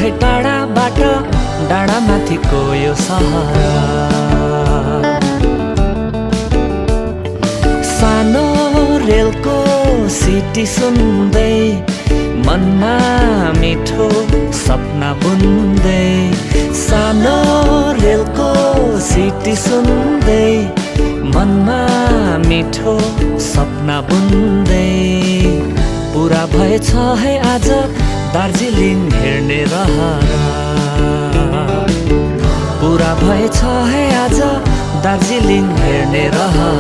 है टाढाबाट डाँडामाथिको यो सहर। सानो रेलको सिटी सुन्दै मनमा मिठो सपना बुन्दै, सानो रेलको सिटी सुन्दै मनमा मिठो सपना बुन्दै। पुरा भएछ है आज दार्जिलिङ हेर्ने रहर, पुरा भएछ है आज दार्जिलिङ हेर्ने रहर।